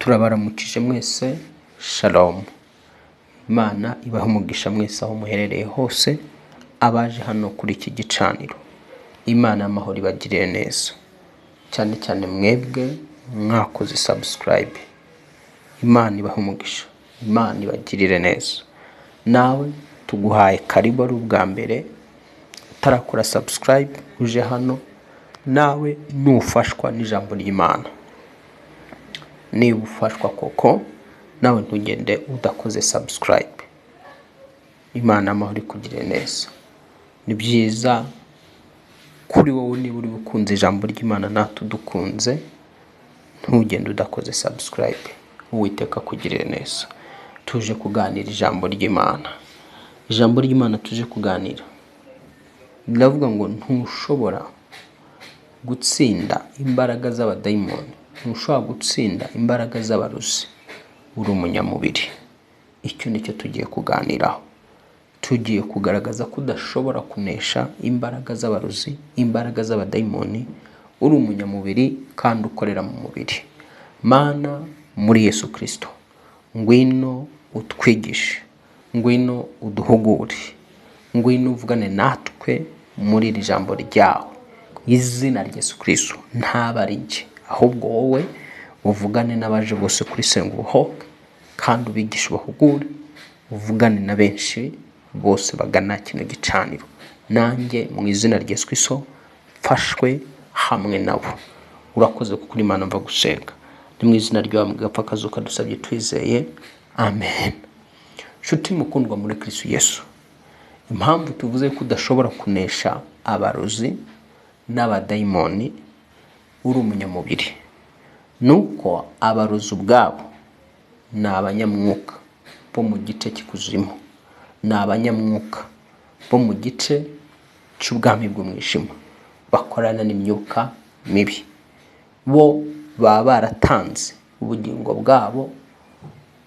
Turabaramukije mwese, shalom. Imana ibahe umugisha mwese aho muherereye hose, abaje hano kuri iki gicaniro. Imana y'amahoro ibagirire neza. Cyane cyane mwebwe mwakoze subscribe. Imana ibahe umugisha. Imana ibagirire neza. Nawe tuguhaye karibu ari ubwa mbere utarakora subscribe uje hano, nawe nufashwa n'ijambo ry'Imana. Niba ufashwa koko nawe ntugende udakoze subscribe. Imana y'amahoro ikugirire neza. Ni byiza kuri wowe niba uri bukunze ijambo ry'Imana natwe udukunze, ntugende udakoze subscribe. Uwiteka akugirire neza. Tuje kuganira ijambo ry'Imana. Ijambo ry'Imana tuje kuganira riravuga ngo ntushobora gutsinda imbaraga z'abadayimoni, ntushobora gutsinda imbaraga z'abarozi uri umunyamubiri. Icyo nicyo tugiye kuganiraho. Tugiye kugaragaza ko udashobora kunesha imbaraga z'abarozi, imbaraga z'abadayimoni uri umunyamubiri kandi ukorera mu mubiri. Mana muri Yesu Kristo, ngwino utwigishe, ngwino uduhugure, ngwino uvugane natwe muri iri jambo ryawe. Izina rya Yesu Kristo ntaba ari njye, ahubwo wowe uvugane n'abaje bose kuri Senga Ubohoke, kandi ubigishe ubahugure, uvugane na benshi bose bagana kino gicaniro. Nanjye mu izina rya Yesu Kristo mfashwe hamwe nabo. Urakoze kuko uri Imana mva gusenga. Ni mu izina ryawe gapfa kazuka dusabye twizeye, amen. Nshuti mukundwa muri Kristo Yesu, impamvu tuvuze ko udashobora kunesha abarozi n'abadayimoni uri umunyamubiri, nuko abarozi ubwabo ni abanyamwuka bo mu gice cy'ikuzimu, ni abanyamwuka bo mu gice cy'ubwami bw'umwijima, bakorana n'imyuka mibi. Bo baba baratanze ubugingo bwabo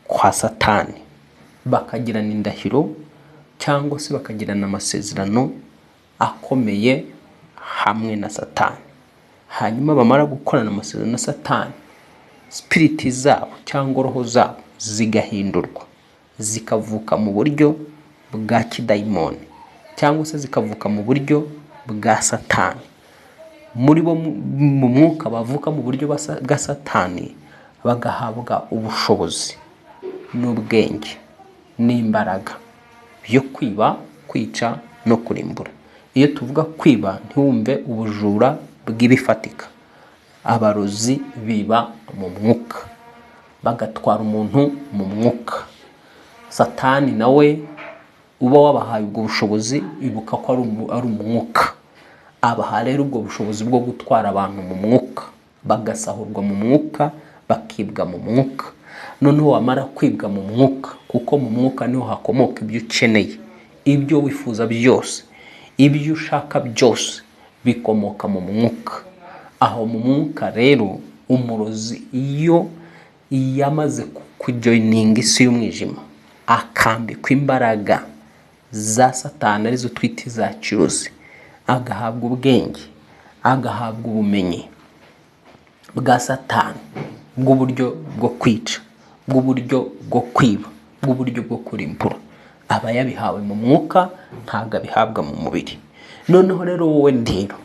kwa Satani, bakagirana indahiro cyangwa se bakagirana amasezerano akomeye hamwe na Satani. Hanyuma bamara gukorana amasezerano na Satani, spirit zabo cyangwa roho zabo zigahindurwa, zikavuka mu buryo bwa kidayimoni cyangwa se zikavuka mu buryo bwa Satani. Muri bo mu mwuka bavuka mu buryo bwa Satani, bagahabwa ubushobozi n'ubwenge n'imbaraga byo kwiba, kwica no kurimbura. Iyo tuvuga kwiba ntiwumve ubujura bw'ibifatika. Abarozi biba mu mwuka, bagatwara umuntu mu mwuka. Satani nawe uba wabahaye ubwo bushobozi, ibuka ko ari umwuka. Abaha rero ubwo bushobozi bwo gutwara abantu mu mwuka, bagasahurwa mu mwuka, bakibwa mu mwuka. Noneho wamara kwibwa mu mwuka, kuko mu mwuka niho hakomoka ibyo ukeneye, ibyo wifuza byose, ibyo ushaka byose bikomoka mu mwuka. Aho mu mwuka rero umurozi iyo yamaze kujoininga isi y'umwijima, akambikwa imbaraga za Satani arizo twita iza kirozi, agahabwa ubwenge, agahabwa ubumenyi bwa Satani bw'uburyo bwo kwica, bw'uburyo bwo kwiba, bw'uburyo bwo kurimbura, aba yabihawe mu mwuka, ntabwo abihabwa mu mubiri. Noneho rero wowe ndero,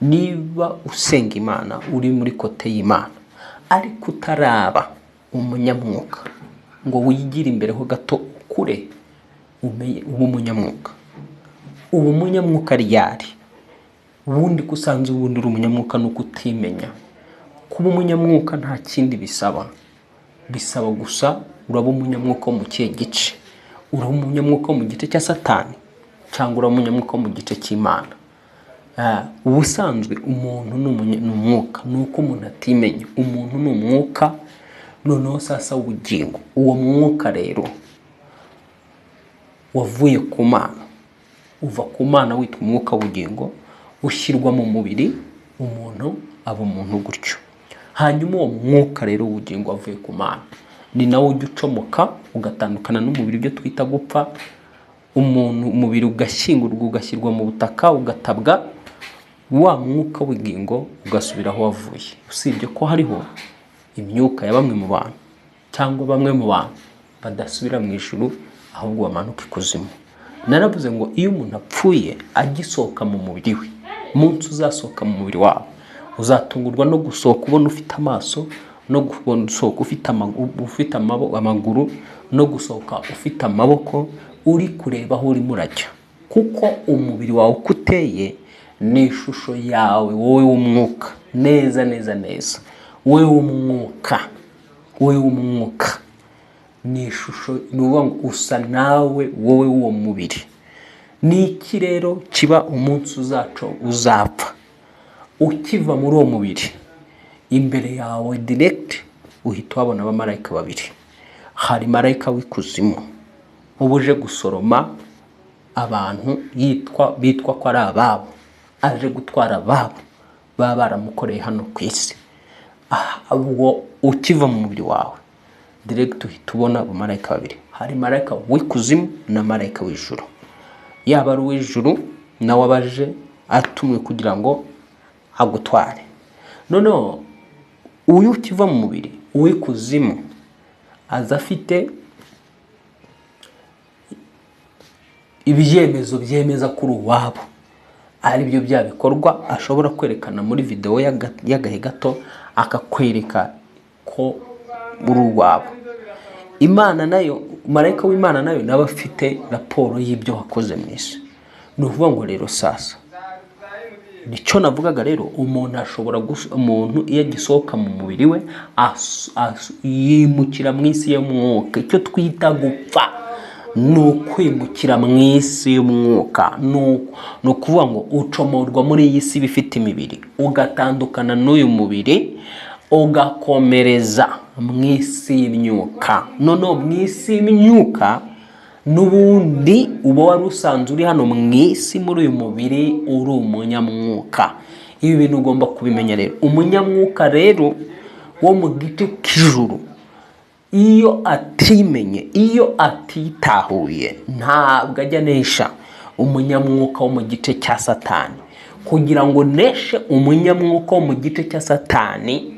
niba usenga Imana uri muri côté y'Imana ariko utaraba umunyamwuka ngo wigire imbere ho gato ukure umenye ube umunyamwuka. Uba umunyamwuka ryari? Ubundi ko usanze ubundi uri umunyamwuka ni uko utimenya. Kuba umunyamwuka nta kindi bisaba, bisaba gusa uraba umunyamwuka wo mu kihe gice? Uraba umunyamwuka wo mu gice cya Satani cyangwa uraba umunyamwuka wo mu gice cy'Imana? Ubusanzwe umuntu ni umwuka, ni uko umuntu atimenya. Umuntu ni umwuka, noneho sasa w'ubugingo. Uwo mwuka rero wavuye ku Mana, uva ku Mana witwa umwuka w'ubugingo, ushyirwa mu mubiri, umuntu aba umuntu gutyo. Hanyuma uwo mwuka rero w'ubugingo wavuye ku Mana ni nawo ujya ucomoka ugatandukana n'umubiri, ibyo twita gupfa. Umuntu umubiri ugashyingurwa, ugashyirwa mu butaka, ugatabwa, wa mwuka w'ubugingo ugasubira aho wavuye. Usibye ko hariho imyuka ya bamwe mu bantu cyangwa bamwe mu bantu badasubira mu ijuru, ahubwo bamanuka ikuzimu. Naravuze ngo iyo umuntu apfuye agisohoka mu mubiri we, umunsi uzasohoka mu mubiri wawe uzatungurwa no gusohoka ubona ufite amaso, no gusohoka ufite amaguru, no gusohoka ufite amaboko, uri kureba aho urimo urajya, kuko umubiri wawe uko uteye ni ishusho yawe wowe w'umwuka, neza neza neza, wowe w'umwuka, wowe w'umwuka ni ishusho, ni ukuvuga ngo usa nawe wowe w'uwo mubiri. Ni iki rero kiba umunsi uzaca uzapfa? Ukiva muri uwo mubiri, imbere yawe direct uhita uhabona abamarayika babiri. Hari marayika w'ikuzimu uba uje gusoroma abantu bitwa ko ari ababo, aje gutwara ababo baba baramukoreye hano ku isi. Ubwo ukiva mu mubiri wawe direct uhita ubona abamarayika babiri. Hari marayika w'ikuzimu na marayika w'ijuru. Yaba ari uw'ijuru, nawe aba aje atumwe kugira ngo agutware. Noneho uyu ukiva mu mubiri, uw'ikuzimu aza afite ibyemezo byemeza ko uri uwabo, ari byo bya bikorwa ashobora kwerekana muri videwo y'agahe gato, akakwereka ko uri uwabo. Imana nayo, marayika w'Imana nayo nawe afite raporo y'ibyo wakoze mu isi. Ni ukuvuga ngo rero sasa nicyo navugaga rero, umuntu ashobora umuntu iyo agisohoka mu mubiri we yimukira mu isi y'umwuka. Icyo twita gupfa ni ukwimukira mu isi y'umwuka. Ni ukuvuga ngo ucomorwa muri iyi si ifite imibiri, ugatandukana n'uyu mubiri, ugakomereza mu isi y'imyuka. Noneho mu isi y'imyuka n'ubundi uba wari usanzwe uri hano mu isi muri uyu mubiri, uri umunyamwuka. Ibi bintu ugomba kubimenya rero. Umunyamwuka rero wo mu gice k'ijuru, iyo atimenye, iyo atitahuye, ntabwo ajya anesha umunyamwuka wo mu gice cya Satani. Kugira ngo uneshe umunyamwuka wo mu gice cya Satani,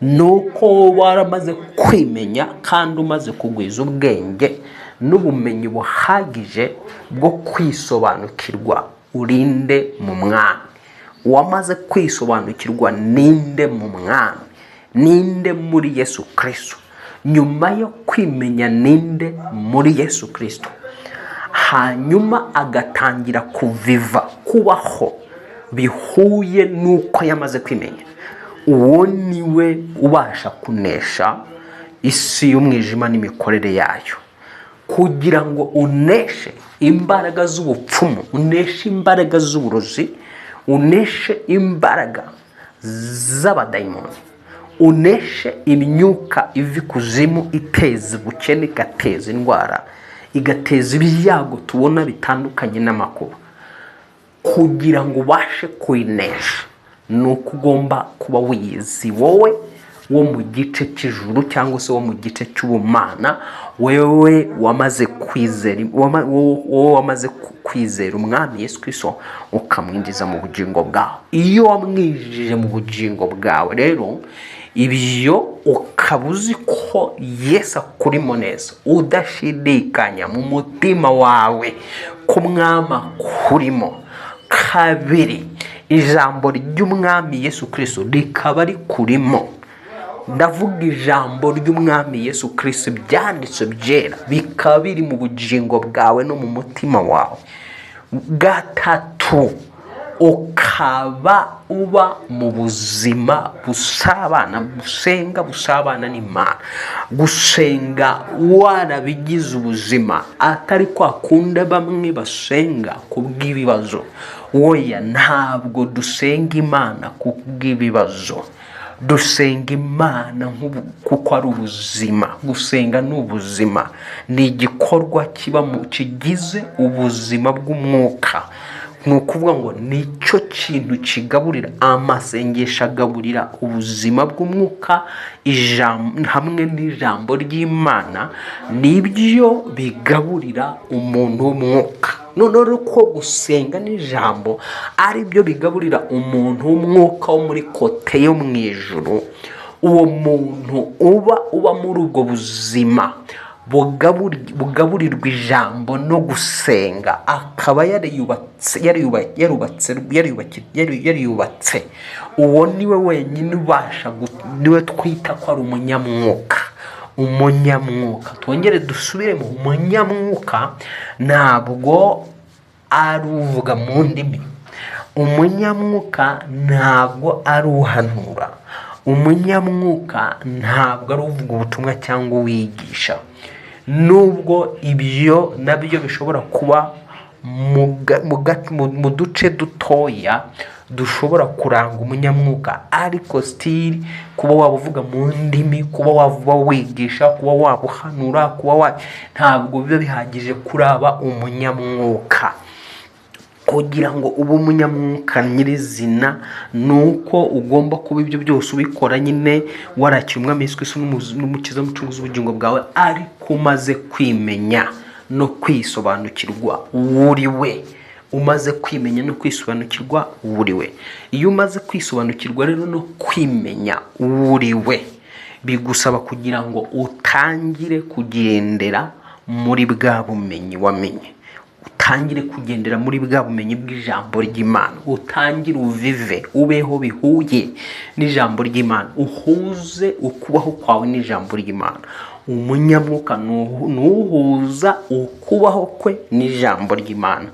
ni uko waramaze kwimenya kandi umaze kugwiza ubwenge n'ubumenyi buhagije bwo kwisobanukirwa urinde mu Mwami. Uwamaze kwisobanukirwa ninde mu Mwami, ninde muri Yesu Kristo, nyuma yo kwimenya ninde muri Yesu Kristo, hanyuma agatangira kuviva, kubaho bihuye n'uko yamaze kwimenya, uwo niwe ubasha kunesha isi y'umwijima n'imikorere yayo. Kugira ngo uneshe imbaraga z'ubupfumu, uneshe imbaraga z'uburozi, uneshe imbaraga z'abadayimoni, uneshe imyuka iva ikuzimu iteza ubukene, igateza indwara, igateza ibyago tubona bitandukanye n'amakuba, kugira ngo ubashe kuyinesha ni uko ugomba kuba wiyizi wowe wo mu gice cy'ijuru cyangwa se wo mu gice cy'ubumana, wewe wamaze kwizera, wowe wamaze kwizera Umwami Yesu Kristo, ukamwinjiza mu bugingo bwawe. Iyo wamwinjije mu bugingo bwawe rero, ibyo ukaba uzi ko Yesu akurimo neza, udashidikanya mu mutima wawe ko Umwami akurimo. Kabiri, ijambo ry'Umwami Yesu Kristo rikaba rikurimo. Ndavuga ijambo ry'Umwami Yesu Kristo, ibyanditswe byera bikaba biri mu bugingo bwawe no mu mutima wawe. Gatatu, ukaba uba mu buzima busabana, busenga, busabana n'Imana. Gusenga warabigize ubuzima, atari kwa kunda bamwe basenga kubw'ibibazo. Woya, ntabwo dusenga Imana kubw'ibibazo, dusenga Imana kuko ari ubuzima. Gusenga ni ubuzima, ni igikorwa kiba mu kigize ubuzima bw'umwuka. Ni ukuvuga ngo nicyo kintu kigaburira amasengesho, agaburira ubuzima bw'umwuka hamwe n'ijambo ry'Imana, nibyo bigaburira umuntu w'umwuka. Noneho rero ko gusenga n'ijambo ari byo bigaburira umuntu w'umwuka wo muri côté yo mu ijuru. Uwo muntu uba muri ubwo buzima bugaburirwa ijambo no gusenga, akaba yariyubatse, uwo niwe wenyine ubasha, niwe twita ko ari umunyamwuka. Umunyamwuka, twongere dusubire mu umunyamwuka ntabwo ari uvuga mu ndimi, umunyamwuka ntabwo ari uhanura, umunyamwuka ntabwo ari uvuga ubutumwa cyangwa uwigisha, nubwo ibyo nabyo bishobora kuba mu duce dutoya dushobora kuranga umunyamwuka, ariko still kuba waba uvuga mu ndimi, kuba waba wigisha, kuba waba uhanura, kuba wa ntabwo biba bihagije kuraba umunyamwuka. Kugira ngo ube umunyamwuka nyirizina ni uko ugomba kuba ibyo byose ubikora nyine warakira Umwami Yesu Kristo n'Umukiza n'Umucunguzi w'ubugingo bwawe, ariko umaze kwimenya no kwisobanukirwa uwo uri we. Umaze kwimenya no kwisobanukirwa uwo uri we. Iyo umaze kwisobanukirwa rero no kwimenya uwo uri we, bigusaba kugira ngo utangire kugendera muri bwa bumenyi wamenye, utangire kugendera muri bwa bumenyi bw'ijambo ry'Imana, utangire uvive, ubeho bihuye n'ijambo ry'Imana, uhuze ukubaho kwawe n'ijambo ry'Imana. Umunyamwuka ni uhuza ukubaho kwe n'ijambo ry'Imana,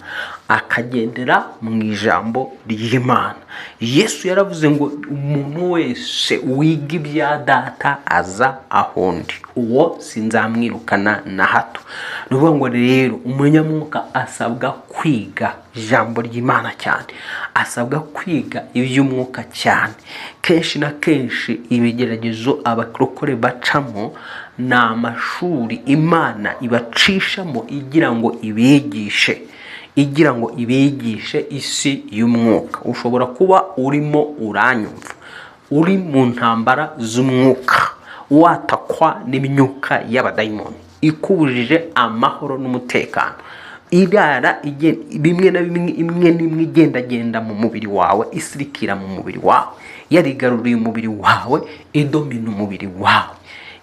akagendera mu ijambo ry'Imana. Yesu yaravuze ngo umuntu wese wiga ibya data aza aho ndi, uwo sinzamwirukana na hato. Ni ukuvuga ngo rero umunyamwuka asabwa kwiga ijambo ry'Imana cyane, asabwa kwiga iby'umwuka cyane. Kenshi na kenshi ibigeragezo abarokore bacamo ni amashuri Imana ibacishamo igira ngo ibigishe, igira ngo ibigishe isi y'umwuka. Ushobora kuba urimo uranyumva uri mu ntambara z'umwuka, watakwa n'imyuka y'abadayimoni ikubujije amahoro n'umutekano, irara bimwe na bimwe, imwe n'imwe igendagenda mu mubiri wawe, isirikira mu mubiri wawe, yarigaruriye umubiri wawe, idomina umubiri wawe.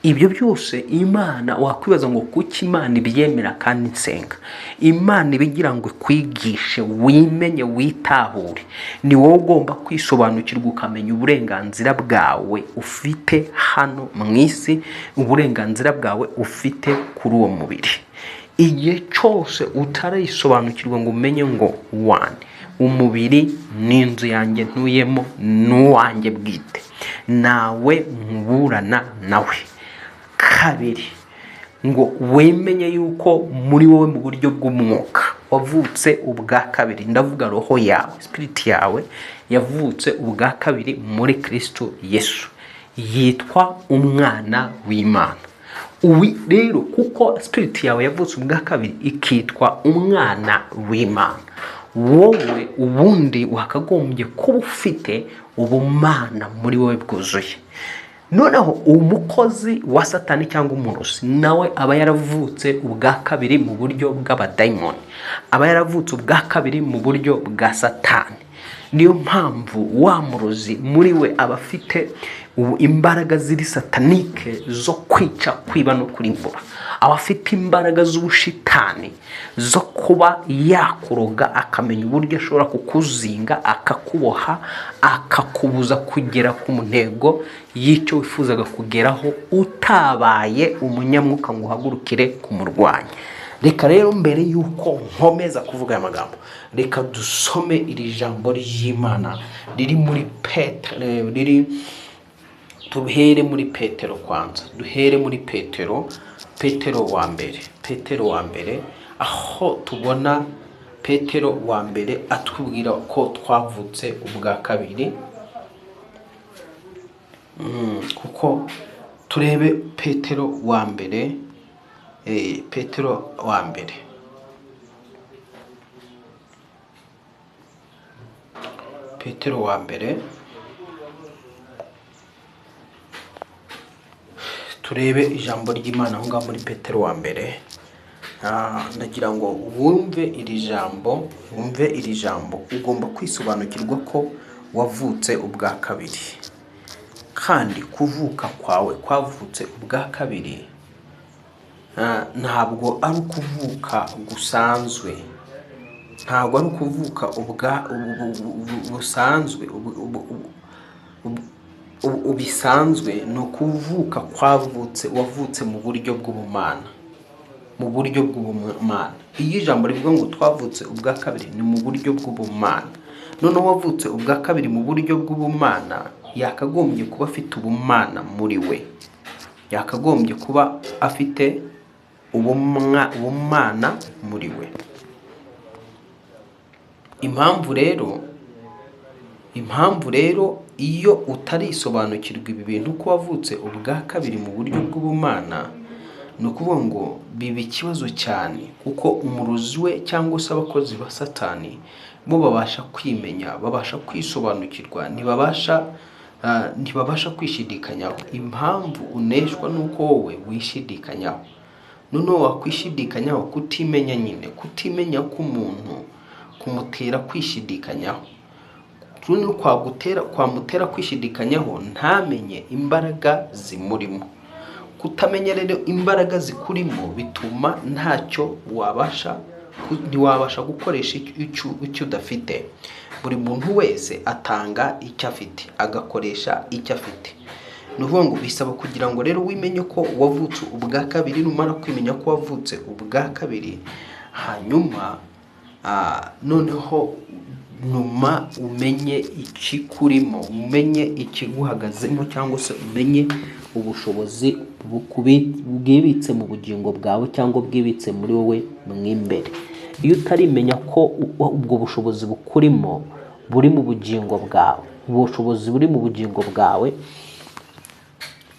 Ibyo byose Imana, wakwibaza ngo kuki Imana ibyemera kandi nsenga? Imana ibigira ngo ikwigishe, wimenye, witahure. Ni wowe ugomba kwisobanukirwa, ukamenya uburenganzira bwawe ufite hano mu isi, uburenganzira bwawe ufite kuri uwo mubiri. Igihe cyose utarayisobanukirwa ngo umenye ngo one, umubiri ni inzu yanjye ntuyemo, ni uwanjye bwite, nawe nkuburana nawe. Kabiri, ngo wemenye yuko muri wowe mu buryo bw'umwuka wavutse ubwa kabiri, ndavuga roho yawe, spirit yawe yavutse ubwa kabiri muri Kristo Yesu, yitwa umwana w'Imana. Uwi rero kuko spirit yawe yavutse ubwa kabiri ikitwa umwana w'Imana, wowe ubundi wakagombye kuba ufite ubumana muri wowe bwuzuye. Noneho umukozi wa Satani cyangwa umurozi nawe aba yaravutse ubwa kabiri mu buryo bw'abadayimoni, aba yaravutse ubwa kabiri mu buryo bwa Satani. Niyo mpamvu wa murozi muri we aba afite imbaraga ziri satanique zo kwica, kwiba no kurimbura. Aba afite imbaraga z'ubushitani zo kuba yakuroga, akamenya uburyo ashobora kukuzinga, akakuboha, akakubuza kugera ku ntego y'icyo wifuzaga kugeraho, utabaye umunyamwuka ngo uhagurukire kumurwanya. Reka rero mbere y'uko nkomeza kuvuga aya magambo, reka dusome iri jambo ry'Imana riri muri Petero, riri tuhere muri Petero kwanza, duhere muri Petero, Petero wa mbere, Petero wa mbere, aho tubona Petero wa mbere atubwira ko twavutse ubwa kabiri. Kuko turebe Petero wa mbere, Petero wa mbere, Petero wa mbere, turebe ijambo ry'Imana aho ngaho muri Petero wa mbere. Ndagira ngo wumve iri jambo, wumve iri jambo. Ugomba kwisobanukirwa ko wavutse ubwa kabiri. Kandi kuvuka kwawe kwavutse ubwa kabiri ntabwo ari ukuvuka gusanzwe, ntabwo ari ukuvuka ubwa busanzwe bisanzwe, ni ukuvuka kwavutse, wavutse mu buryo bw'ubumana, mu buryo bw'ubumana. Iyo ijambo rivuga ngo twavutse ubwa kabiri, ni mu buryo bw'ubumana. Noneho wavutse ubwa kabiri mu buryo bw'ubumana yakagombye kuba afite ubumana muri we, yakagombye kuba afite ubumana muri we. Impamvu rero iyo utarisobanukirwa ibi bintu ko wavutse ubwa kabiri mu buryo bw'ubumana, ni ukuvuga ngo biba ikibazo cyane, kuko umurozi we cyangwa se abakozi ba Satani bo babasha kwimenya, babasha kwisobanukirwa, ntibabasha kwishidikanyaho. Impamvu uneshwa ni uko wowe wishidikanyaho. Noneho wakwishidikanyaho, kutimenya nyine, kutimenya k'umuntu kumutera kwishidikanyaho. Noneho kwamutera kwishidikanyaho, ntamenye imbaraga zimurimo. Kutamenya rero imbaraga zikurimo bituma ntacyo wabasha, ntiwabasha gukoresha icyo udafite. Buri muntu wese atanga icyo afite, agakoresha icyo afite. Ni ukuvuga ngo bisaba kugira ngo rero wimenye ko wavutse ubwa kabiri. Numara kwimenya ko wavutse ubwa kabiri, hanyuma noneho nyuma umenye ikikurimo, umenye ikiguhagazemo, cyangwa se umenye ubushobozi bwibitse mu bugingo bwawe cyangwa bwibitse muri wowe mo imbere. Iyo utarimenya ko ubwo bushobozi bukurimo buri mu bugingo bwawe, ubushobozi buri mu bugingo bwawe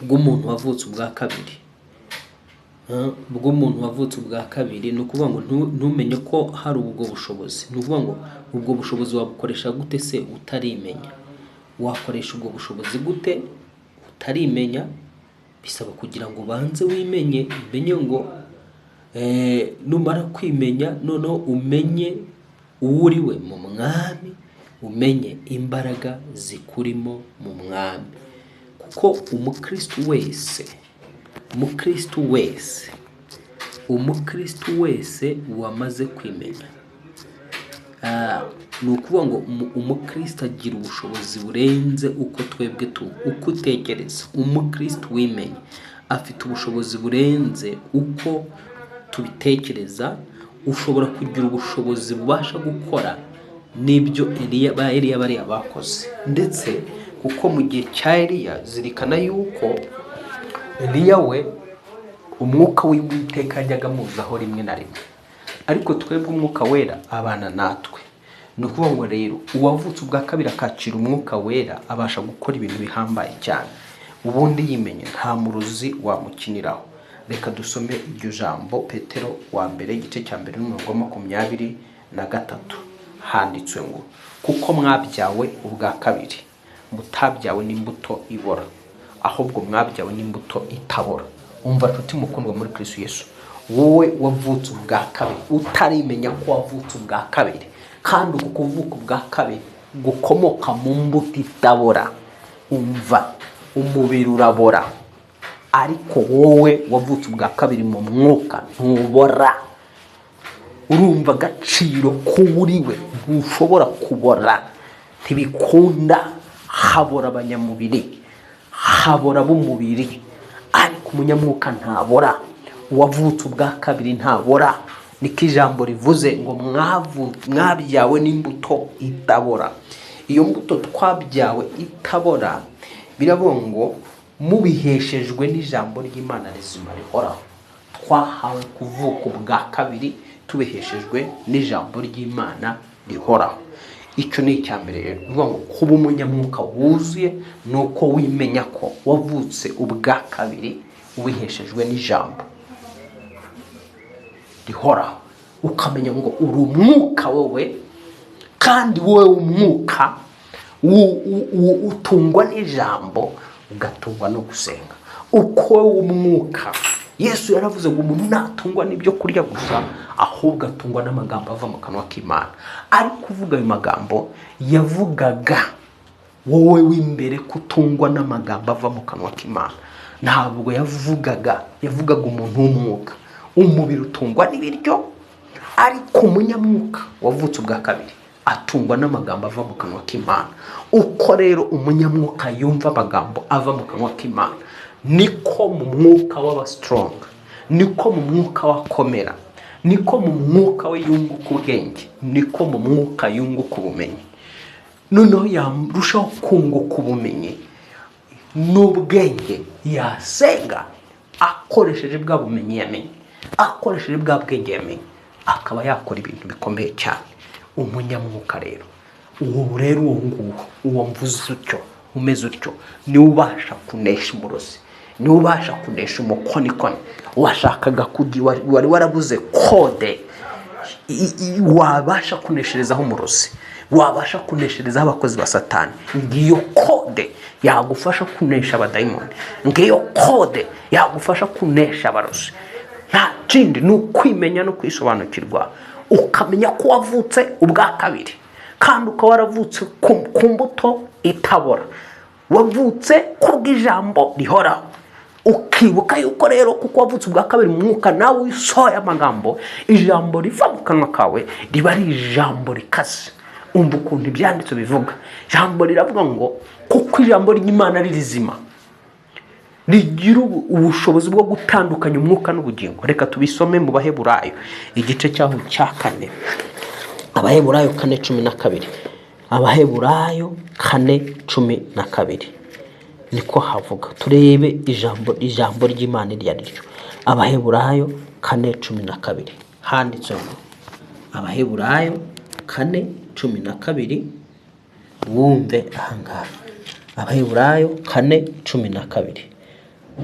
bw'umuntu wavutse ubwa kabiri, bw'umuntu wavutse ubwa kabiri, ni ukuvuga ngo ntumenye ko hari ubwo bushobozi. Ni ukuvuga ngo ubwo bushobozi wabukoresha gute se utarimenya? Wakoresha ubwo bushobozi gute utarimenya? Bisaba kugira ngo ubanze wimenye, umenye ngo numara kwimenya, noneho umenye uwo uri we mu Mwami, umenye imbaraga zikurimo mu Mwami. Kuko umukristu wese wamaze kwimenya, ni ukuvuga ngo umukristu agira ubushobozi burenze uko twebwe uko utekereza. Umukristu wimenye afite ubushobozi burenze uko tubitekereza. Ushobora kugira ubushobozi bubasha gukora n'ibyo Eliya, ba Eliya bariya bakoze. Ndetse kuko mu gihe cya Eliya, zirikana yuko Eliya we umwuka w'Uwiteka yajyaga amuzaho rimwe na rimwe, ariko twebwe Umwuka Wera abana natwe. Ni ukuvuga ngo rero uwavutse ubwa kabiri akakira Umwuka Wera abasha gukora ibintu bihambaye cyane. Ubundi yimenye, nta murozi wamukiniraho. Reka dusome iryo jambo, Petero wa mbere, igice cya mbere n'umurongo wa 23. Handitswe ngo: "Kuko mwabyawe ubwa kabiri, mutabyawe n'imbuto ibora, ahubwo mwabyawe n'imbuto itabora." Umva nshuti mukundwa muri Kristo Yesu, wowe wavutse ubwa kabiri utarimenya ko wavutse ubwa kabiri, kandi uku kuvuka ubwa kabiri gukomoka mu mbuto itabora. Umva, umubiri urabora, ariko wowe wavutse ubwa kabiri mu mwuka ntubora. Urumva agaciro k'uriwe, ntushobora kubora, ntibikunda. Habora abanyamubiri, habora ab'umubiri, ariko umunyamwuka ntabora. Uwavutse ubwa kabiri ntabora. Niko ijambo rivuze ngo mwabyawe n'imbuto itabora. Iyo mbuto twabyawe itabora, biravuga ngo mubiheshejwe n'ijambo ry'Imana rizima rihoraho. Twahawe kuvuka ubwa kabiri tubiheshejwe n'ijambo ry'Imana rihoraho. Icyo ni icya mbere rero. Ni ukuvuga ngo kuba umunyamwuka wuzuye ni uko wimenya ko wavutse ubwa kabiri ubiheshejwe n'ijambo rihoraho, ukamenya ngo uri umwuka wowe, kandi wowe umwuka utungwa n'ijambo, ugatungwa no gusenga. Uko wowe umwuka, Yesu yaravuze ngo umuntu ntatungwa n'ibyo kurya gusa, ahubwo atungwa n'amagambo ava mu kanwa k'Imana. Ari kuvuga ayo magambo yavugaga Wowe w'imbere kutungwa n'amagambo ava mu kanwa k'Imana. Ntabwo yavugaga umuntu w'umwuka. Umubiri utungwa n'ibiryo, ariko umunyamwuka wavutse ubwa kabiri atungwa n'amagambo ava mu kanwa k'Imana. Uko rero umunyamwuka yumva amagambo ava mu kanwa k'Imana, niko mu mwuka w'aba strong, niko mu mwuka wakomera, niko mu mwuka we yunguka ubwenge, niko mu mwuka yunguka ubumenyi. Noneho yarushaho kunguka ubumenyi n'ubwenge, yasenga akoresheje bwa bumenyi yamenye, akoresheje bwa bwenge yamenye, akaba yakora ibintu bikomeye cyane. Umunyamwuka rero, uwo rero, uwo nguwo, uwo mvuze utyo, umeze utyo, niwe ubasha kunesha umurozi, niwe ubasha kunesha umukonikoni washakaga kugira, wari warabuze code wabasha kunesherezaho umurozi, wabasha kunesherezaho abakozi ba Satani. Ngiyo code yagufasha kunesha abadayimoni, ngiyo code yagufasha kunesha abarozi. Nta kindi, ni ukwimenya no kwisobanukirwa, ukamenya ko wavutse ubwa kabiri, kandi ukaba waravutse ku mbuto itabora, wavutse kubw'ijambo rihoraho. Ukibuka yuko rero kuko wavutse ubwa kabiri mu mwuka, nawe wisohoye amagambo, ijambo riva mu kanwa kawe riba ari ijambo rikaze. Umva ukuntu ibyanditswe bivuga. Ijambo riravuga ngo kuko ijambo ry'Imana ari rizima, rigira ubushobozi bwo gutandukanya umwuka n'ubugingo. Reka tubisome mu Baheburayo, igice cyaho cya 4, Abaheburayo 4:12, Abaheburayo 4:12 niko havuga. Turebe ijambo ry'Imana iryo ari ryo. Abaheburayo 4:12 handitse ngo, Abaheburayo 4:12, wumve ahangaha, Abaheburayo 4:12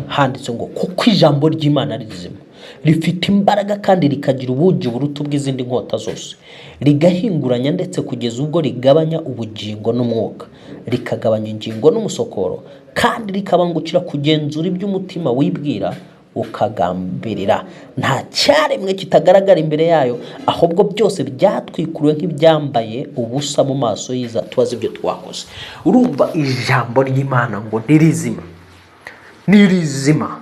handitse ngo kuko ijambo ry'Imana ari rizima, rifite imbaraga kandi rikagira ubugi buruta ubw'izindi nkota zose, rigahinguranya ndetse kugeza ubwo rigabanya ubugingo n'umwuka, rikagabanya ingingo n'umusokoro, kandi rikabangukira kugenzura iby'umutima wibwira ukagambirira. Nta cyaremwe kitagaragara imbere yayo, ahubwo byose byatwikuriwe nk'ibyambaye ubusa mu maso yiza tubaze ibyo twakoze. Urumva ijambo ry'Imana ngo ni rizima, ni rizima,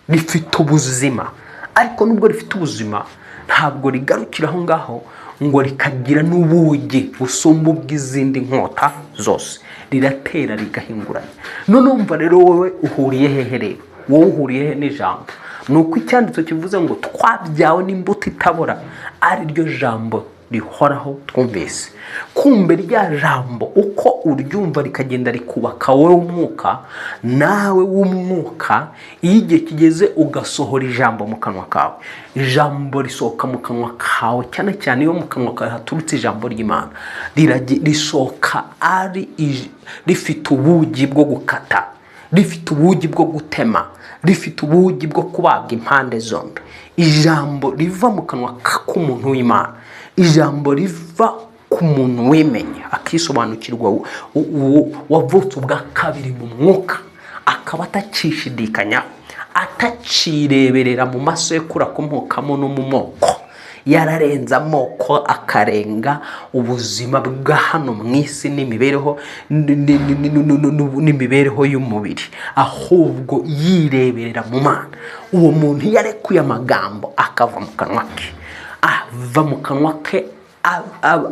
rifite ubuzima. Ariko nubwo rifite ubuzima, ntabwo rigarukira aho ngaho, ngo rikagira n'ubugi busumba ubw'izindi nkota zose, riratera rigahinguranya. None umva rero, wowe uhuriye hehe rero? Wowe uhuriye he n'ijambo? Ni uko icyanditso kivuze ngo twabyawe n'imbuto itabora, ari ryo jambo rihoraho twumvise. Kumbe rya jambo uko uryumva rikagenda rikubaka wowe w'umwuka, nawe w'umwuka, iyo igihe kigeze ugasohora ijambo mu kanwa kawe, ijambo risohoka mu kanwa kawe, cyane cyane iyo mu kanwa kawe haturutse ijambo ry'Imana, risohoka ari rifite ubugi bwo gukata, rifite ubugi bwo gutema, rifite ubugi bwo kubaga impande zombi. Ijambo riva mu kanwa k'umuntu w'Imana, ijambo riva ku muntu wimenya akisobanukirwa, wavutse ubwa kabiri mu mwuka, akaba atakishidikanyaho, atacireberera mu masekuru akomokamo no mu moko, yararenze amoko, akarenga ubuzima bwa hano mu isi n'imibereho n'imibereho y'umubiri, ahubwo yireberera mu Mana. Uwo muntu iyo arekuye amagambo akava mu kanwa ke, ava mu kanwa ke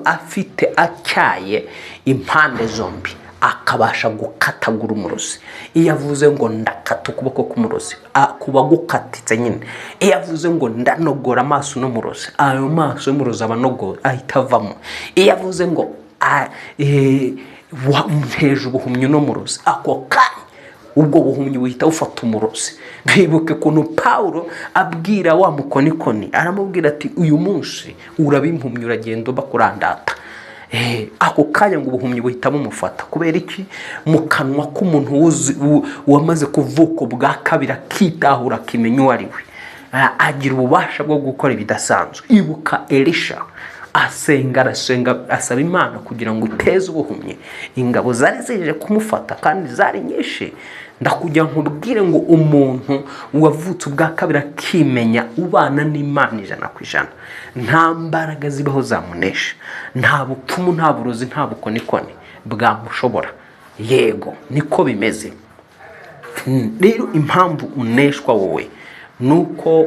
afite atyaye impande zombi, akabasha gukatagura umurozi. Iyo avuze ngo ndakata ukuboko k'umurozi, kuba gukatitse nyine. Iyo avuze ngo ndanogora amaso n'umurozi, ayo maso y'umurozi aba anogoye, ahita avamo. Iyo avuze ngo nteje ubuhumyi uno murozi, ako kanya ubwo buhumyi buhita bufata umurozi. Bibuke ukuntu Pawulo abwira wa mukonikoni, aramubwira ati uyu munsi uraba impumyi, uragenda bakurandata. Ako kanya ngo ubuhumyi buhita bumufata. Kubera iki? Mu kanwa k'umuntu wamaze kuvuka ubwa kabiri, akitahura, akimenya uwo ari we, agira ububasha bwo gukora ibidasanzwe. Ibuka Elisha asenga, arasenga, asaba Imana kugira ngo uteze ubuhumyi ingabo zari zije kumufata, kandi zari nyinshi. Ndakugira nkubwire ngo umuntu wavutse ubwa kabiri, akimenya, ubana n'Imana 100%, nta mbaraga zibaho zamunesha, nta bupfumu, nta burozi, nta bukonikoni bwamushobora. Yego, niko bimeze. Rero impamvu uneshwa wowe ni uko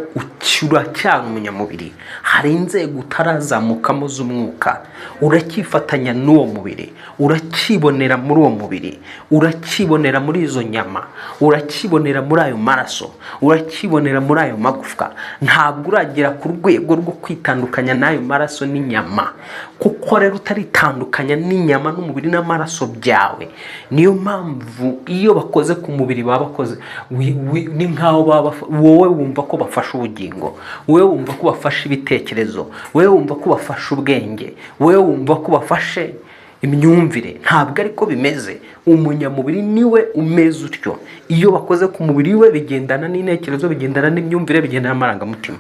uracyari umunyamubiri. Hari inzego utarazamukamo z'umwuka, uracyifatanya n'uwo mubiri, uracyibonera muri uwo mubiri, uracyibonera muri izo nyama, uracyibonera muri ayo maraso, uracyibonera muri ayo magufwa. Ntabwo uragera ku rwego rwo kwitandukanya n'ayo maraso n'inyama. Kuko rero utaritandukanya n'inyama n'umubiri n'amaraso byawe, niyo mpamvu iyo bakoze ku mubiri baba bakoze ni nk'aho baba wowe wumva ko bafashe ubugingo, wowe wumva ko bafashe ibitekerezo, wowe wumva ko bafashe ubwenge, wowe wumva ko bafashe imyumvire. Ntabwo ariko bimeze. Umunyamubiri niwe umeze utyo. Iyo bakoze ku mubiri we, bigendana n'intekerezo, bigendana n'imyumvire, bigendana n'amarangamutima.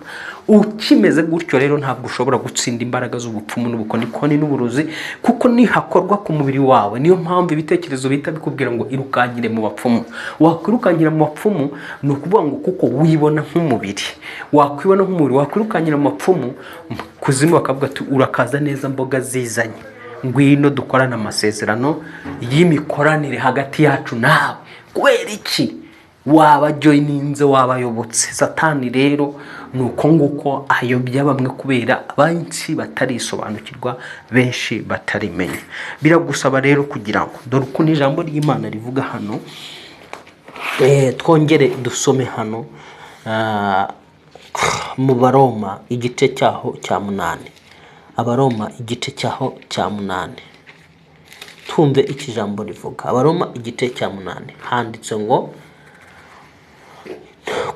Ukimeze gutyo rero, ntabwo ushobora gutsinda imbaraga z'ubupfumu n'ubukonikoni n'uburozi, kuko nihakorwa ku mubiri wawe, niyo mpamvu ibitekerezo bihita bikubwira ngo irukankire mu bapfumu. Wakwirukankira mu bapfumu, ni ukuvuga ngo kuko wibona nk'umubiri, wakwibona nk'umubiri, wakwirukankira mu bapfumu kuzimu, bakavuga ati: "Urakaza neza, mboga zizanye, ngwino dukorane amasezerano y'imikoranire hagati yacu nawe." Kubera iki? Waba joyininze, wabayobotse. Satani rero ni uko nguko ayobya bamwe, kubera benshi batarisobanukirwa, benshi batarimenya. Biragusaba rero kugira ngo, dore ukuntu ijambo ry'Imana rivuga hano. Twongere dusome hano mu Baroma igice cyaho cya 8. Abaroma igice cyaho cya 8, twumve icyo ijambo rivuga. Abaroma igice cya 8, handitse ngo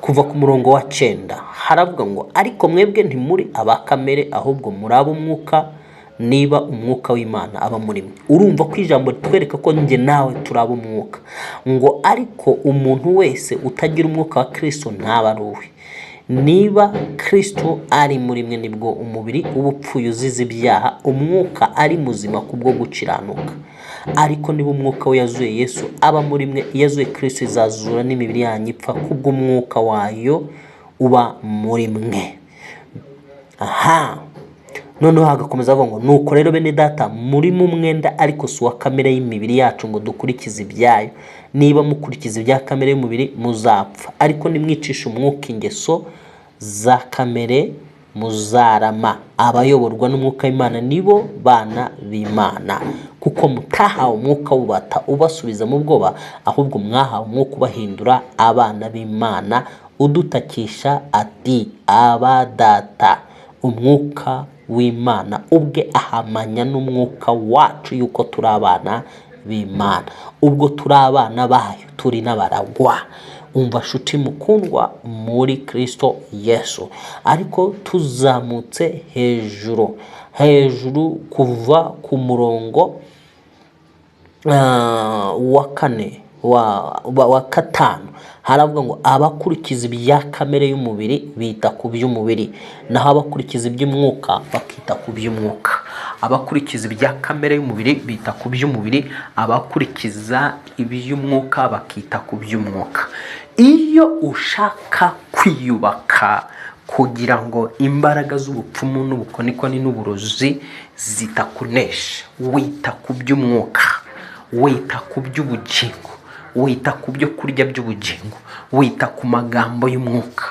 kuva ku murongo wa 9, haravuga ngo: "Ariko mwebwe ntimuri aba kamere, ahubwo muri ab'umwuka, niba umwuka w'Imana aba muri mwe." Urumva ko ijambo ritwereka ko njye nawe turi ab'umwuka. Ngo: "Ariko umuntu wese utagira umwuka wa Kirisito ntaba ari uwe. Niba Kirisito ari muri mwe, nibwo umubiri uba upfuye uzize ibyaha, umwuka ari muzima kubwo gukiranuka. Ariko niba umwuka we yazuye Yesu aba muri mwe, iyazuye Kirisito izazura n'imibiri yanyu ipfa kubw'umwuka wayo uba muri mwe." Aha noneho hagakomeza avuga ngo: "Nuko rero bene data, muri mu mwenda, ariko si uwa kamere y'imibiri yacu ngo dukurikize ibyayo. Niba mukurikiza ibya kamere y'umubiri, muzapfa; ariko nimwicisha umwuka ingeso za kamere, muzarama. Abayoborwa n'umwuka w'Imana nibo bana b'Imana. Kuko mutahawe umwuka w'ububata ubasubiza mu bwoba, ahubwo mwahawe umwuka ubahindura abana b'Imana, udutakisha ati: 'Aba Data.' Umwuka w'Imana ubwe ahamanya n'umwuka wacu yuko turi abana b'Imana. Ubwo turi abana bayo, turi n'abaragwa." Umva shuti mukundwa muri Kirisito Yesu, ariko tuzamutse hejuru hejuru, kuva ku murongo wa kane, wa gatanu, haravuga ngo: "Abakurikiza ibya kamere y'umubiri bita ku by'umubiri, naho abakurikiza iby'umwuka bakita ku by'umwuka." Abakurikiza ibya kamere y'umubiri bita ku by'umubiri, abakurikiza iby'umwuka bakita ku by'umwuka. Iyo ushaka kwiyubaka kugira ngo imbaraga z'ubupfumu n'ubukonikoni n'uburozi zitakunesha, wita ku by'umwuka, wita ku by'ubugingo, wita ku byo kurya by'ubugingo, wita ku magambo y'umwuka.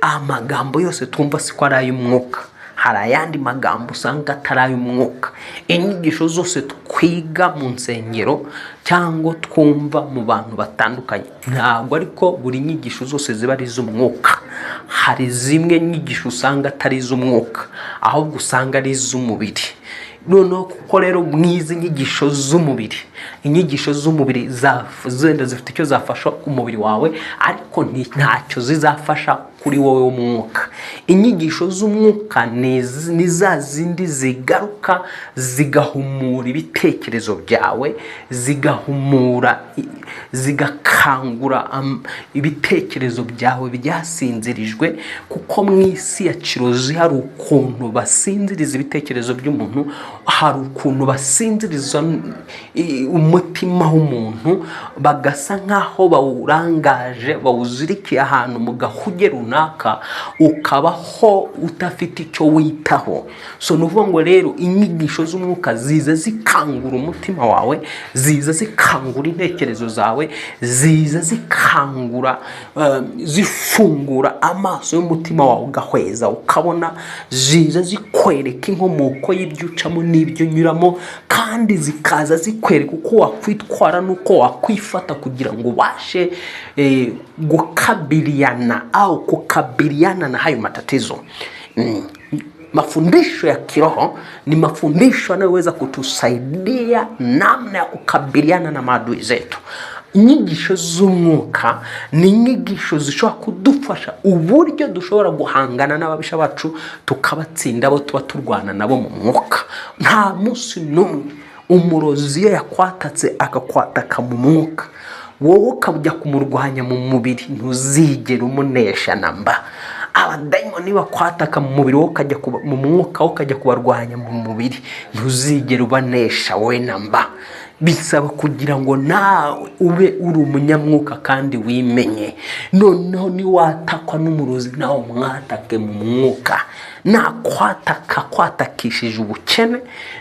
Amagambo yose twumva siko ari ay'umwuka. Hari ayandi magambo usanga atari ay'umwuka. Inyigisho zose twiga mu nsengero cyangwa twumva mu bantu batandukanye, ntabwo ariko buri nyigisho zose ziba ari iz'umwuka. Hari zimwe nyigisho usanga atari iz'umwuka, ahubwo usanga ari iz'umubiri. Noneho kuko rero mwizi nyigisho z'umubiri, inyigisho z'umubiri zenda zifite icyo zafasha umubiri wawe, ariko ntacyo zizafasha kuri wowe w'umwuka. Inyigisho z'umwuka ni za zindi zigaruka zigahumura ibitekerezo byawe, zigahumura, zigakangura ibitekerezo byawe byasinzirijwe. Kuko mu isi ya kirozi hari ukuntu basinziriza ibitekerezo by'umuntu, Hari ukuntu basinziriza umutima w'umuntu, bagasa nk'aho bawurangaje, bawuzirikiye ahantu mu gahuge runaka, ukabaho udafite icyo witaho. So ni ukuvuga ngo rero inyigisho z'umwuka ziza zikangura umutima wawe, ziza zikangura intekerezo zawe, ziza zikangura, zifungura amaso y'umutima wawe, ugahweza ukabona. Ziza zikwereka inkomoko y'ibyo ucamo n'ibyo unyuramo, kandi zikaza zikwereka uko wakwitwara n'uko wakwifata kugira ngo ubashe gukabiliana au kukabiliana na hayo matatizo. Mafundisho ya kiroho ni mafundisho yanayoweza kutusaidia namna ya kukabiliana na maadui zetu. Inyigisho z'umwuka ni inyigisho zishobora kudufasha uburyo dushobora guhangana n'ababisha bacu, tukabatsinda, abo tuba turwana nabo mu mwuka. Nta munsi n'umwe umurozi iyo yakwatatse, akakwataka mu mwuka, wowe ukajya kumurwanya mu mubiri, ntuzigera umunesha namba. Abadayimoni bakwataka mu mubiri, wowe ukajya mu mwuka, wowe ukajya kubarwanya mu mubiri, ntuzigera ubanesha wowe namba. Bisaba kugira ngo nawe ube uri umunyamwuka kandi wimenye. Noneho niwatakwa n'umurozi, nawe umwatake mu mwuka. Nakwataka kwatakishije ubukene,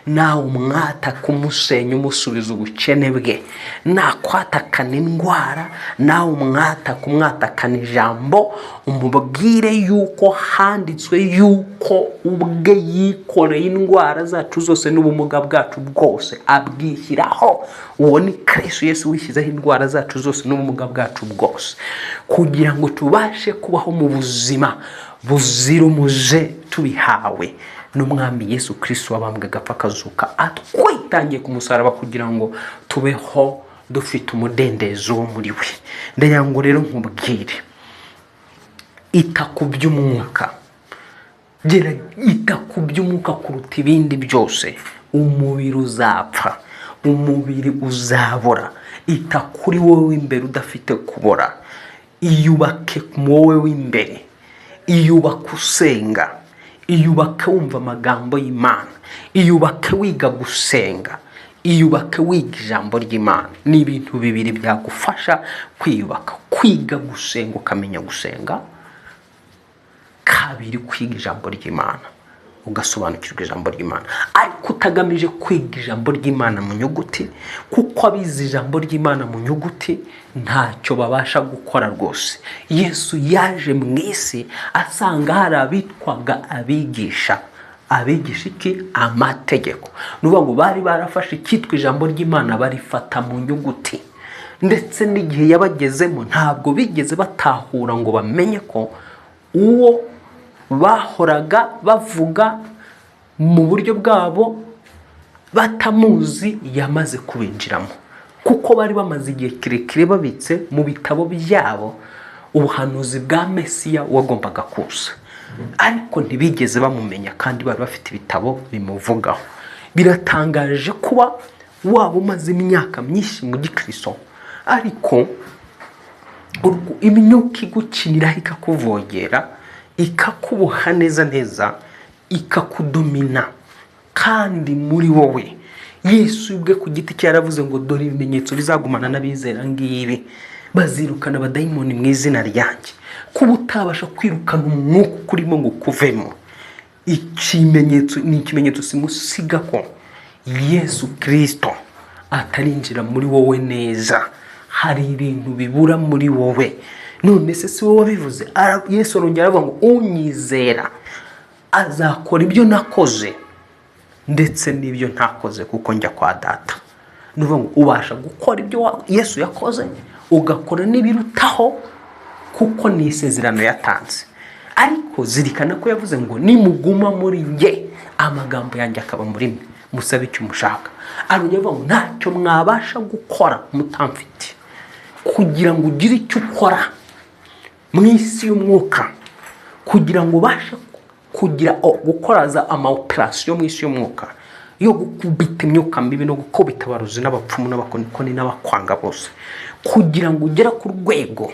nawe umwataka umusenya, umusubiza ubukene bwe. Nakwatakana indwara, nawe umwataka umwatakana ijambo, umubwire yuko handitswe yuko ubwe yikoreye indwara zacu zose n'ubumuga bwacu bwose abwishyiraho. Uwo ni Kristo Yesu wishyizeho indwara zacu zose n'ubumuga bwacu bwose, kugira ngo tubashe kubaho mu buzima buzira umuze, tubihawe n'Umwami Yesu Kristo wabambwe, agapfa, akazuka, atwitangiye ku musaraba kugira ngo tubeho dufite umudendezo wo muri we. Ndagira ngo rero nkubwire, ita ku by'umwuka. Gera ita ku by'umwuka kuruta ibindi byose. Umubiri uzapfa, umubiri uzabora. Ita kuri wowe w'imbere udafite kubora. Iyubake mu wowe w'imbere, iyubake usenga, iyubake wumva amagambo y'Imana, iyubake wiga gusenga, iyubake wiga ijambo ry'Imana. Ni ibintu bibiri byagufasha kwiyubaka: kwiga gusenga, ukamenya gusenga; kabiri, kwiga ijambo ry'Imana, ugasobanukirwa ijambo ry'Imana, ariko utagamije kwiga ijambo ry'Imana mu nyuguti, kuko abize ijambo ry'Imana mu nyuguti ntacyo babasha gukora rwose. Yesu yaje mu isi asanga hari abitwaga abigisha. Abigisha iki? Amategeko. Ni ukuvuga ngo bari barafashe icyitwa ijambo ry'Imana barifata mu nyuguti, ndetse n'igihe yabagezemo ntabwo bigeze batahura ngo bamenye ko uwo bahoraga bavuga mu buryo bwabo batamuzi yamaze kubinjiramo, kuko bari bamaze igihe kirekire babitse mu bitabo byabo ubuhanuzi bwa Mesiya wagombaga kuza, ariko ntibigeze bamumenya kandi bari bafite ibitabo bimuvugaho. Biratangaje kuba waba umaze imyaka myinshi mu gikristo, ariko imyuka igukiniraho, ikakuvogera, ikakuboha neza neza, ikakudomina, kandi muri wowe Yesu ubwe ku giti cye yaravuze ngo: "Dore ibimenyetso bizagumana n'abizera ngibi, bazirukana abadayimoni mu izina ryanjye." Kuba utabasha kwirukana umwuka ukurimo ngo ukuvemo, ikimenyetso ni ikimenyetso simusiga ko Yesu Kirisito atarinjira muri wowe neza. Hari ibintu bibura muri wowe. None se si wowe wabivuze? Yesu arongera aravuga ngo: "Unyizera azakora ibyo nakoze, ndetse n'ibyo ntakoze, kuko njya kwa Data." Ni ukuvuga ngo ubasha gukora ibyo Yesu yakoze, ugakora n'ibirutaho, kuko ni isezerano yatanze. Ariko zirikana ko yavuze ngo: "Nimuguma muri njye, amagambo yanjye akaba muri mwe, musabe icyo mushaka." Arongera avuga ngo: "Ntacyo mwabasha gukora mutamfite." Kugira ngo ugire icyo ukora mu isi y'umwuka, kugira ngo ubashe kugira gukora za ama operasiyo mu isi y'umwuka yo gukubita imyuka mibi no gukubita abarozi n'abapfumu n'abakonikoni n'abakwanga bose, kugira ngo ugere ku rwego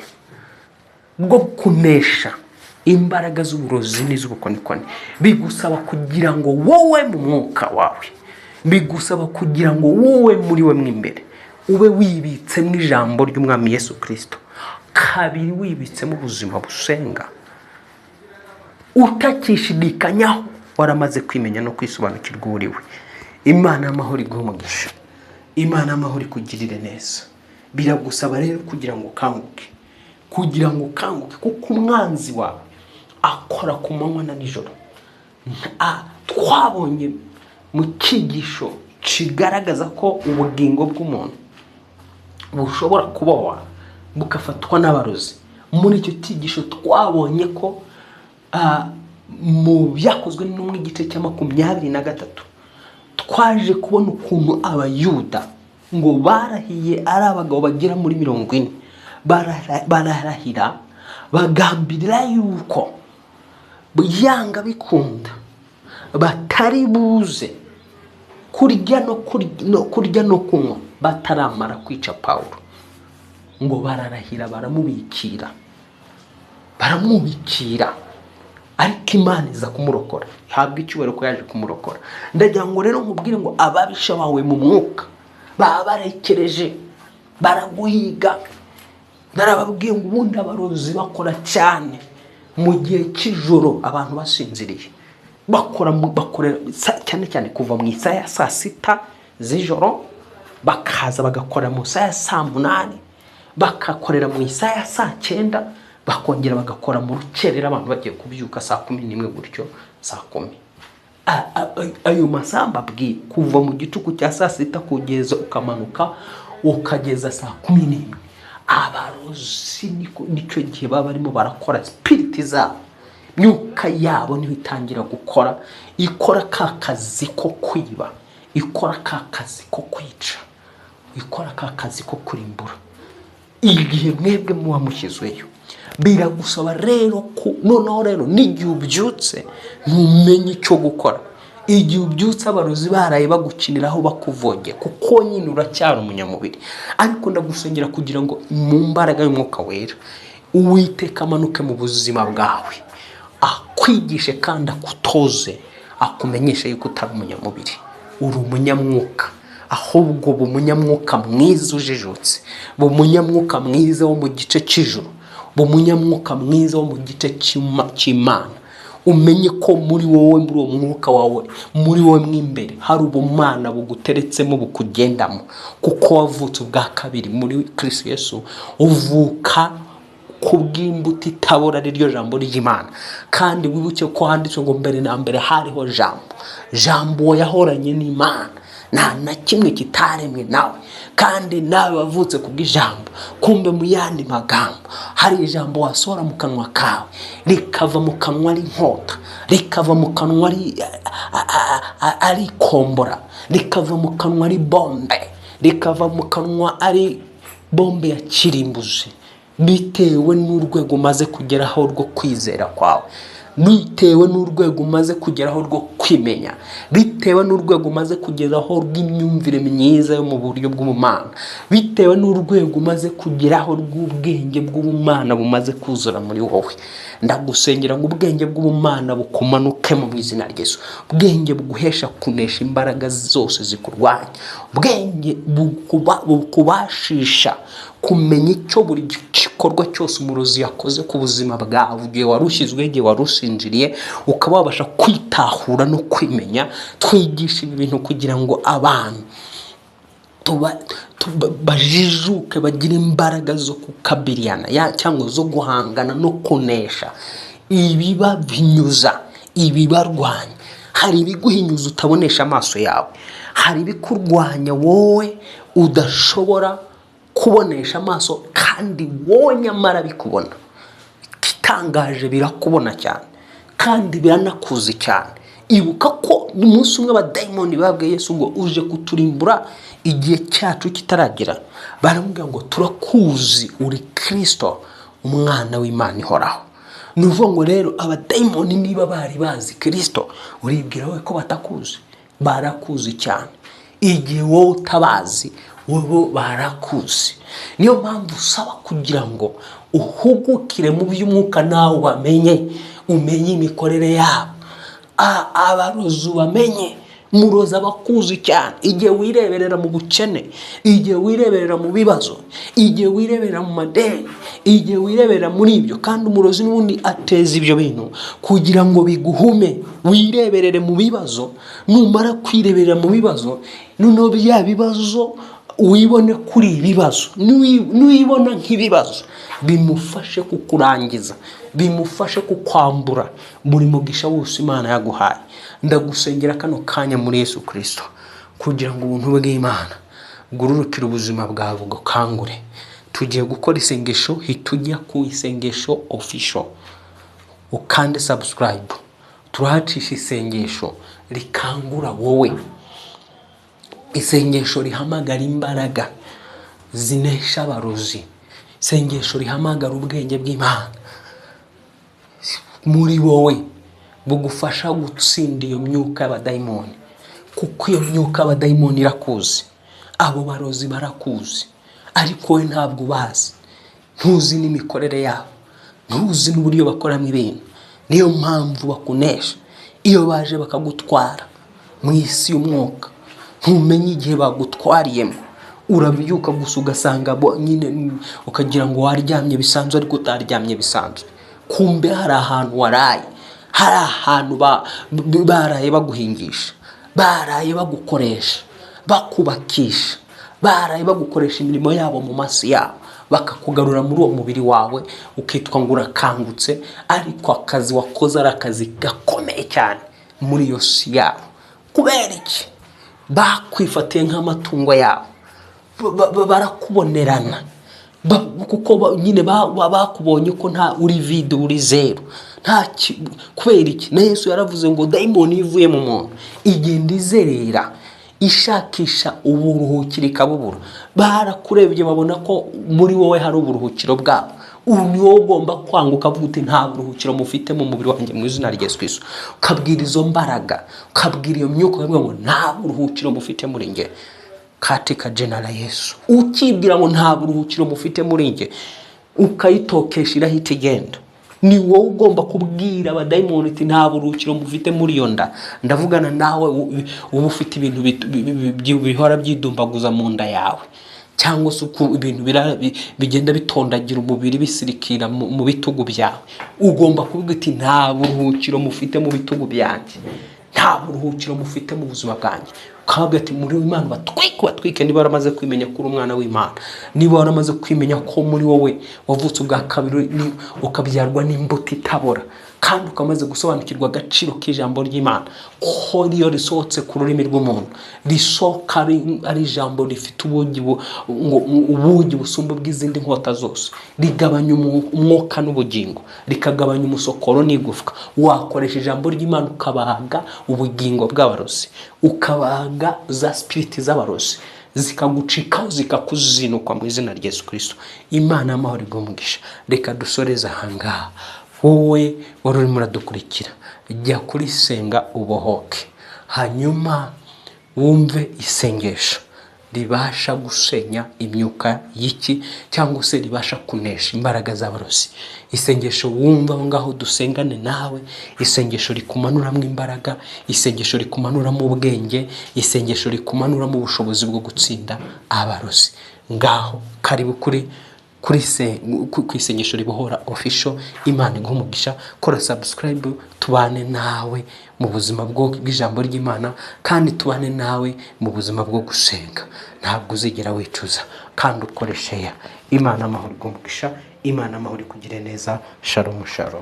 rwo kunesha imbaraga z'uburozi n'iz'ubukonikoni, bigusaba kugira ngo wowe mu mwuka wawe Bigusaba kugira ngo wowe muri we mo imbere ube wibitsemo ijambo ry'Umwami Yesu Kirisito, kabiri wibitsemo ubuzima busenga utakishidikanyaho, waramaze kwimenya no kwisobanukirwa uwo uri we. Imana y'amahoro iguhe umugisha, Imana y'amahoro ikugirire neza. Biragusaba rero kugira ngo ukanguke, kugira ngo ukanguke, kuko umwanzi wawe akora ku manywa na nijoro. Twabonye mu cyigisho kigaragaza ko ubugingo bw'umuntu bushobora kubohwa bugafatwa n'abarozi. Muri icyo cyigisho twabonye ko mu Byakozwe n'Intumwa igice cya 23, twaje kubona ukuntu Abayuda ngo barahiye ari abagabo bagera muri 40, bararahira bagambirira yuko yanga bikunda batari buze kurya no kunywa bataramara kwica Pawulo. Ngo bararahira, baramubikira, baramubikira, ariko Imana iza kumurokora. Ihabwa icyubahiro ko yaje kumurokora. Ndagira ngo rero nkubwire ngo ababisha bawe mu mwuka baba barekereje, baraguhiga. Narababwiye ngo ubundi abarozi bakora cyane mu gihe cy'ijoro abantu basinziriye. Bakora bakorera cyane cyane kuva mu isaha ya saa 6 z'ijoro, bakaza bagakora mu isaha ya saa 8, bakakorera mu isaha ya saa 9, bakongera bagakora mu rukerera abantu bagiye kubyuka saa 11 gutyo, saa 10. Ayo masaha mbabwiye, kuva mu gicuku cya saa 6 kugeza ukamanuka ukageza saa 11, abarozi nicyo gihe baba barimo barakora spirit zabo. Myuka yabo niho itangira gukora, ikora ka kazi ko kwiba, ikora ka kazi ko kwica, ikora ka kazi ko kurimbura igihe mwebwe muba mushyizweyo. Biragusaba rero ko noneho rero n'igihe ubyutse ntumenye icyo gukora. Igihe ubyutse abarozi baraye bagukiniraho, bakuvogera, kuko nyine uracyari umunyamubiri. Ariko ndagusengera kugira ngo mu mbaraga y'Umwuka Wera Uwiteka amanuke mu buzima bwawe, akwigishe kandi akutoze, akumenyeshe yuko utari umunyamubiri, uri umunyamwuka. Ahubwo uba umunyamwuka mwiza ujijutse, uba umunyamwuka mwiza wo mu gice cy'ijuru, uba umunyamwuka mwiza wo mu gice cy'Imana. Umenye ko muri wowe, muri uwo mwuka wawe, muri wowe mo imbere hari ubumana buguteretsemo, bukugendamo, kuko wavutse ubwa kabiri muri Kristo Yesu, uvuka kubw'imbuto itabora, ari ryo jambo ry'Imana. Kandi wibuke ko handitswe ngo mbere na mbere hariho Jambo, Jambo yahoranye n'Imana, nta na kimwe kitaremwe nawe, kandi nawe wavutse kubw'ijambo. Kumbe mu yandi magambo, hari ijambo wasohora mu kanwa kawe rikava mu kanwa ari inkota, rikava mu kanwa ari kombora, rikava mu kanwa ari bombe, rikava mu kanwa ari bombe ya kirimbuzi, bitewe n'urwego umaze kugeraho rwo kwizera kwawe, bitewe n'urwego umaze kugeraho rwo kwimenya, bitewe n'urwego umaze kugeraho rw'imyumvire myiza yo mu buryo bw'ubumana, bitewe n'urwego umaze kugeraho rw'ubwenge bw'ubumana bumaze kuzura muri wowe. Ndagusengera ngo ubwenge bw'ubumana bukumanukemo mu izina rya Yesu, ubwenge buguhesha kunesha imbaraga zose zikurwanya, ubwenge bukubashisha kumenya icyo buri gikorwa cyose umurozi yakoze ku buzima bwawe igihe wari ushyizweho, igihe wari usinziriye, ukaba wabasha kwitahura no kwimenya. Twigisha ibi bintu kugira ngo abantu bajijuke, bagire imbaraga zo kukabiliyana cyangwa zo guhangana no kunesha ibibabinyuza, ibibarwanya. Hari ibiguhinyuza utabonesha amaso yawe, hari ibikurwanya wowe udashobora kubonesha amaso, kandi wowe nyamara bikubona. Igitangaje, birakubona cyane kandi biranakuzi cyane. Ibuka ko umunsi umwe abadayimoni babwiye Yesu ngo uje kuturimbura igihe cyacu kitaragera. Baramubwira ngo turakuzi, uri Kirisito, umwana w'Imana ihoraho. Ni ukuvuga ngo rero abadayimoni niba bari bazi Kirisito, uribwira wowe ko batakuzi? Barakuzi cyane. Igihe wowe utabazi, wowe barakuzi. Niyo mpamvu usaba kugira ngo uhugukire mu by'umwuka, nawe ubamenye, umenye imikorere yabo, abarozi ubamenye. Murozi aba akuzi cyane. Igihe wireberera mu bukene, igihe wireberera mu bibazo, igihe wireberera mu madeni, igihe wireberera muri ibyo, kandi umurozi n'ubundi ateza ibyo bintu kugira ngo biguhume, wireberere mu bibazo. Numara kwireberera mu bibazo, noneho bya bibazo wibone kuri ibibazo, niwibona nk'ibibazo, bimufashe kukurangiza, bimufashe kukwambura buri mugisha wose Imana yaguhaye. Ndagusengera kano kanya muri Yesu Kirisito kugira ngo ubuntu bw'Imana bwururukire ubuzima bwawe, bugukangure. Tugiye gukora isengesho. Hita ujya ku Isengesho Official, ukande subscribe. Turahacisha isengesho rikangura wowe, isengesho rihamagara imbaraga zinesha abarozi, isengesho rihamagara ubwenge bw'Imana muri wowe bugufasha gutsinda iyo myuka y'abadayimoni, kuko iyo myuka y'abadayimoni irakuzi, abo barozi barakuzi, ariko wowe ntabwo ubazi, ntuzi n'imikorere yabo, ntuzi n'uburyo bakoramo ibintu. Niyo mpamvu bakunesha. Iyo baje bakagutwara mu isi y'umwuka, ntumenye igihe bagutwariyemo. Urabyuka gusa ugasanga bo nyine, ukagira ngo waryamye bisanzwe, ariko utaryamye bisanzwe. Kumbe hari ahantu waraye, hari ahantu baraye baguhingisha, baraye bagukoresha, bakubakisha, baraye bagukoresha imirimo yabo mu maso yabo, bakakugarura muri uwo mubiri wawe, ukitwa ngo urakangutse, ariko akazi wakoze ari akazi gakomeye cyane muri iyo si yabo. Kubera iki? Bakwifatiye nk'amatungo yabo, barakubonerana. Kuko nyine bakubonye ko nta uri vide, uri zero, nta kubera iki? Na Yesu yaravuze ngo dayimoni iyo ivuye mu muntu igenda izerera ishakisha uburuhukiro ikabubura. Barakurebye babona ko muri wowe hari uburuhukiro bwabo. Ubu ni wowe ugomba kwanga, ukavuga uti: "Nta buruhukiro mufite mu mubiri wanjye mu izina rya Yesu Kristo." Ukabwira izo mbaraga, ukabwira iyo myuka, ukavuga ngo: "Nta buruhukiro mufite muri njye katika jina la Yesu." Ukibwira ngo: "Nta buruhukiro mufite muri njye," ukayitokesha, irahita igenda. Ni wowe ugomba kubwira abadayimoni uti: "Nta buruhukiro mufite muri iyo nda." Ndavugana nawe uba ufite ibintu bihora byidumbaguza mu nda yawe, cyangwa se uko ibintu bigenda bitondagira umubiri, bisirikira mu bitugu byawe. Ugomba kuvuga uti: "Nta buruhukiro mufite mu bitugu byanjye, nta buruhukiro mufite mu buzima bwanjye." Ukavuga ati: "Muri Imana batwike, batwike." Niba waramaze kwimenya ko uri umwana w'Imana, niba waramaze kwimenya ko muri wowe wavutse ubwa kabiri, ukabyarwa n'imbuto itabora, kandi ukamaze gusobanukirwa agaciro k'ijambo ry'Imana, ko iyo risohotse ku rurimi rw'umuntu risohoka ari ijambo rifite ubugi ngo ubugi busumba bw'izindi nkota zose, rigabanya umwuka n'ubugingo, rikagabanya umusokoro n'igufwa. Wakoresha ijambo ry'Imana ukabaga ubugingo bw'abarozi, ukabaga za spirit z'abarozi, zikagucikaho, zikakuzinukwa mu izina rya Yesu Kirisito. Imana y'amahoro iguhe umugisha. Reka dusoreze ahangaha. Wowe wari urimo uradukurikira, jya kuri Senga Ubohoke, hanyuma wumve isengesho ribasha gusenya imyuka y'iki, cyangwa se ribasha kunesha imbaraga z'abarozi. Isengesho wumva aho ngaho dusengane nawe, isengesho rikumanuramo imbaraga, isengesho rikumanuramo ubwenge, isengesho rikumanuramo ubushobozi bwo gutsinda abarozi. Ngaho karibu kuri se ku Isengesho Ribohora Official. Imana iguhe umugisha. Kora subscribe, tubane nawe mu buzima bw'ijambo ry'Imana, kandi tubane nawe mu buzima bwo gusenga. Ntabwo uzigera wicuza. Kandi ukoreshe ya Imana amahoro iguhe umugisha. Imana amahoro ikugire neza. Shalom, shalom.